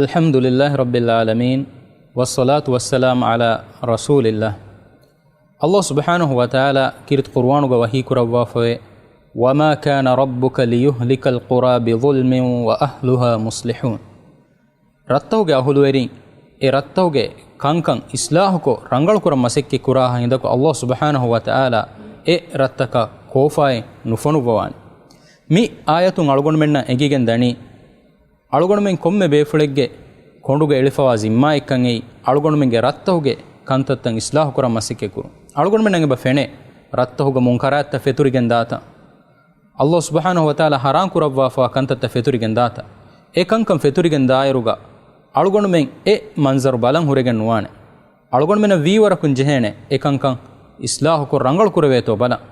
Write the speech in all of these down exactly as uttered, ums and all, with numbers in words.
الحمد لله رب العالمين، والصلاة والسلام على رسول الله. ﷲ ސުބްޙާނަހު ވަތަޢާލާ ކީރިތި ޤުރުއާނުގަ ވަޙީ ކުރައްވާފަވޭ، وما كان ربك ليهلك القرى بظلم وأهلها مصلحون. ރަށްތަހުގެ އަހުލުވެރިން އެ ރަށްތަހުގެ ކަންކަން އިޞްލާޙުކޮށް ރަނގަޅުކުރަން މަސައްކަތް ކުރާ ހިނދަކު ﷲ ސުބްޙާނަހު ވަތަޢާލާ އެ ރަށްތަކަށް ކޯފާއެއް ނުފޮނުއްވަވާނެ. މި އާޔަތުން އަޅުގަނޑުމެންނަށް އެނގިގެން ދަނީ، އަޅުގަނޑުމެން ކޮންމެ ބޭފުޅެއްގެ ކޮނޑުގަ އެޅިފަވާ ޒިންމާއެއްކަން އެއީ، އަޅުގަނޑުމެންގެ ރަށްތަހުގެ ކަންތައްތައް އިޞްލާޙުކުރަން މަސައްކަތްކުރުން. އަޅުގަނޑުމެންނަށް އެބަ ފެނޭ، ރަށްތަހުގަ މުންކަރާތްތައް ފެތުރިގެން ދާތަން. ﷲ ސުބްޙާނަހު ވަތަޢާލާ ޙަރާން ކުރައްވާފަވާ ކަންތައްތައް ފެތުރިގެން ދާތަން. އެ ކަންކަން ފެތުރިގެން ދާއިރުގަ، އަޅުގަނޑުމެން އެ މަންޒަރު ބަލަން ހުރެގެން ނުވާނެ. އަޅުގަނޑުމެންނަށް ވީވަރަކުން ޖެހޭނެ އެކަންކަން އިޞްލާޙުކޮށް ރަނގަޅު ކުރެވޭތޯ ބަލަން.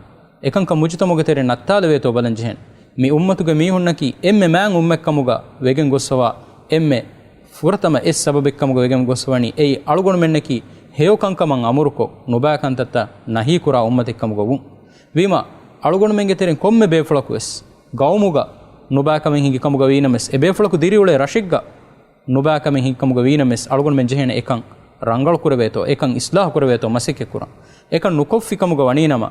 އެކަންކަން މުޖުތަމަޢުގެ ތެރެއިން ނައްތާލެވޭތޯ ބަލަން ޖެހޭނެ. މި އުއްމަތުގެ މީހުންނަކީ އެންމެ މާތް އުއްމަތްކަމުގަ ވެގެން ގޮސްފަވާ އެންމެ ފުރަތަމަ އެއް ސަބަބެއްކަމުގަ ވެގެން ގޮސްފަވަނީ އެއީ އަޅުގަނޑުމެންނަކީ ހެޔޮ ކަންކަމަށް އަމުރުކޮށް، ނުބައި ކަންތައްތައް ނަހީކުރާ އުއްމަތެއްކަމުގަ ވުން. ވީމާ، އަޅުގަނޑުމެންގެ ތެރެއިން ކޮންމެ ބޭފުޅަކުވެސް ގައުމުގަ ނުބައިކަމެއް ހިނގި ކަމުގަ ވީނަމަވެސް، އެ ބޭފުޅަކު ދިރިއުޅޭ ރަށެއްގަ ނުބައިކަމެއް ހިނގި ކަމުގަ ވީނަމަވެސް، އަޅުގަނޑުމެން ޖެހޭނެ އެކަން ރަނގަޅު ކުރެވޭތޯ، އެކަން އިޞްލާޙު ކުރެވޭތޯ މަސައްކަތް ކުރަން. އެކަން ނުކޮށްފި ކަމުގަ ވަނީނަމަ،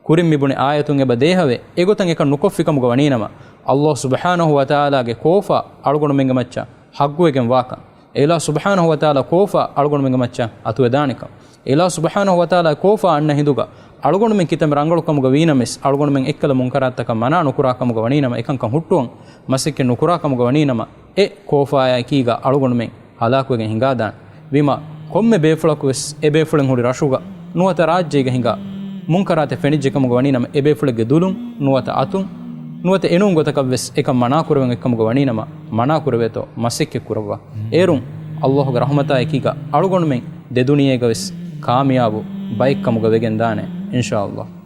ކުރިން މިބުނި އާޔަތުން އެބަ ދޭހަވޭ، އެގޮތަށް އެކަން ނުކޮށްފި ކަމުގަ ވަނީނަމަ، ﷲ ސުބްޙާނަހު ވަތަޢާލާގެ ކޯފާ އަޅުގަނޑުމެންގެ މައްޗަށް ޙައްޤުވެގެން ވާކަން، އެ އިލާހު ސުބްޙާނަހު ވަތަޢާލާ ކޯފާ އަޅުގަނޑުމެންގެ މައްޗަށް އަތުވެދާނެކަން، އެ އިލާހު ސުބްޙާނަހު ވަތަޢާލާ ކޯފާ އަންނަ ހިނދުގަ އަޅުގަނޑުމެން ކިތަންމެ ރަނގަޅު ކަމުގަ ވީނަމަވެސް، އަޅުގަނޑުމެން އެއްކަލަ މުންކަރާތްތަކަށް މަނާ ނުކުރާ ކަމުގަ ވަނީނަމަ، އެކަންކަން ހުއްޓުވަން މަސައްކަތް ނުކުރާ ކަމުގަ ވަނީނަމަ، އެ ކޯފާއާ އެކީގަ އަޅުގަނޑުމެން ހަލާކުވެގެން ހިނގާދާނެ. ވީމާ، ކޮންމެ ބޭފުޅަކުވެސް އެ ބޭފުޅެއް ހުރި ރަށުގަ ނުވަތަ ރާއްޖޭގަ ހިނގާ މުންކަރާތެއް ފެނިއްޖެ ކަމުގަ ވަނީނަމަ، އެ ބޭފުޅެއްގެ ދުލުން ނުވަތަ އަތުން ނުވަތަ އެނޫން ގޮތަކަށްވެސް އެކަން މަނާކުރެވެން އޮތްކަމުގަ ވަނީނަމަ، މަނާކުރެވޭތޯ މަސައްކަތް ކުރައްވާ. އޭރުން ﷲގެ ރަޙުމަތާ އެކީގަ އަޅުގަނޑުމެން ދެ ދުނިޔޭގަވެސް ކާމިޔާބު ބައެއްކަމުގަ ވެގެންދާނެ، އިންޝާﷲ.